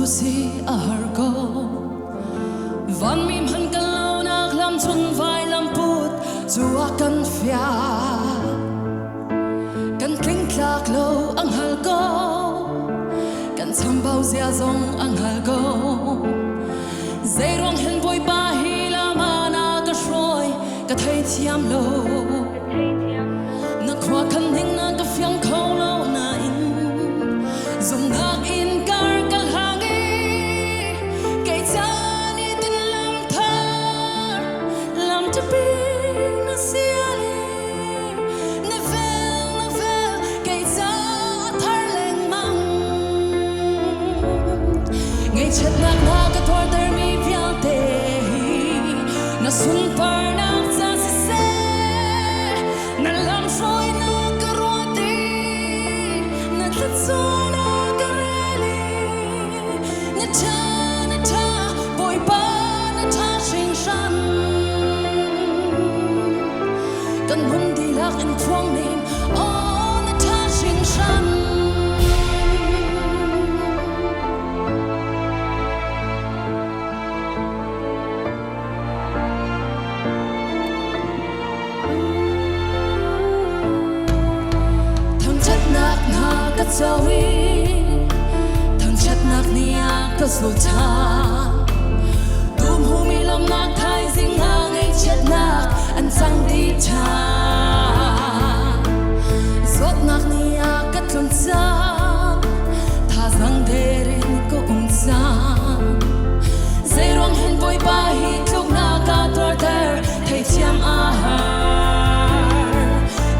si a har ko. Vanmi hman kan lonak lam chun vai lam put cu a kan fiah. Kan tling tlak lo ang hal ko. Kan chambau zia zong ang hal ko. Zeiruang hen Bawipa hi lama na ka hruai ka thei thiam lo. Na khua kan ning na ka fiang kho lo nain zumnak in kar ka hlang i kei caan i tin lam thar lam tapi na siali na vel na vel kei ca thar lengmang Ngaihchiatnak na ka tuartermi vialte hi na sunparnak ca siseh na lamhruainak ka ruat i na thluachuahnak ka rel i na ṭha na ṭha Bawipa na ṭha hringhran. Kan hun dihlak in phuang ning aw na ṭha hringhran. Thangṭhatnak hna ka co i thangṭhatnak ni ah ka zul ṭhan. Tumhumi lawmhnak thaizing ah ngaihchiatnak an cang dih ṭhan. Zawtnak ni ah ka tlun cang, thazaang der in ka um cang. Zeiruang hen Bawipa hi tluknak ka tuarter, theithiam a har.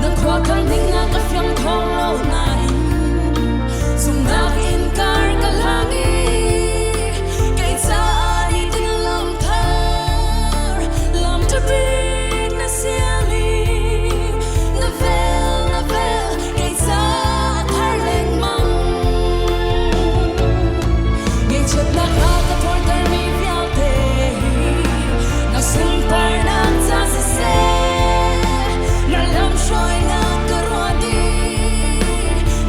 Na khua kan ding na ka fiang kho lo nain, zumnak in kar ka hlang i kei caah ni tin lam thar, lam ṭha na siali, na vel na vel kei caah thar lengmang. Ngaihchiatnak a ka tuartermi vialte hi na sunparnak ca siseh, na lamhruainak ka ruat i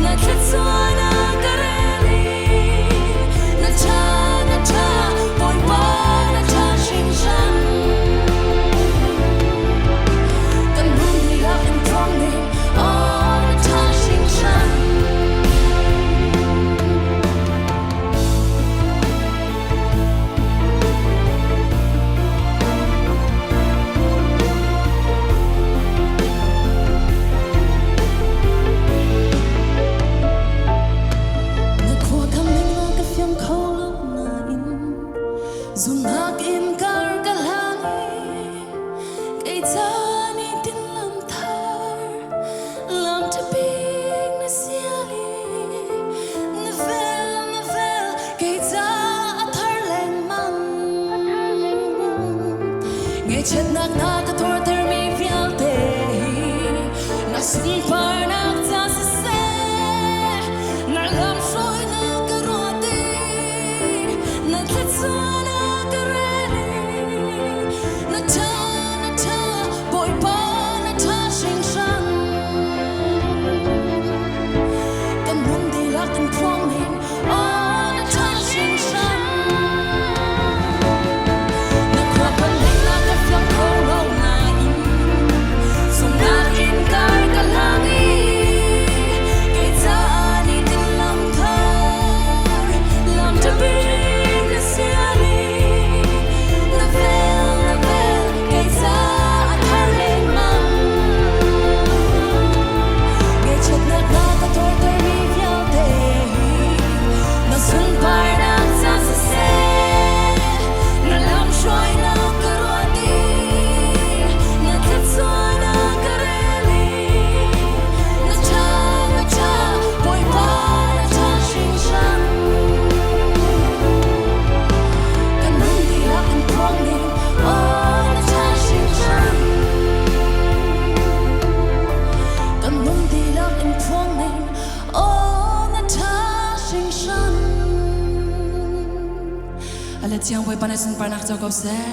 na thluachuahnak ka rel i na ṭha na ṭha Bawipa na ṭha hringhran. Kan nun dihlak in phuang ning aw na ṭha hringhran. Na khua kam ning na ka fiang kho lo nain zumhnak in kar ka hlang i kei ca ni tin lam thar lam ṭha na siali na vel na vel kei ca a thar lengmang. Ngaihchiatnak na ka tuartermi vialte hi na sunparnak ca siseh na lamhruainak ka ruat i na thluachuahnak ka rel i na ṭha na ṭha Bawipa na ṭha hringhran. Kan hun dihlak in phuang ning aw na ṭha hringhran. Na khua kan ning na ka fiang kho lo nain zumnak in kar ka hlang i kei caah ni tin lam thar lam ṭha bik na siali na vel na vel kei caah a thar lengmang. Ngaihchiatnak na ka tuartermi vialte hi na sunparnak ca siseh na lamhruainak ka ruat i na thluachuahnak ka rel i na ṭha na ṭha Bawipa na ṭha hringhran. Kan nun dihlak in phuang ning aw na ṭha hringhran. Kan nun dihlak in phuang ning aw na ṭha hringhran. Ale thiang Bawipa na sunparnak co ko seh.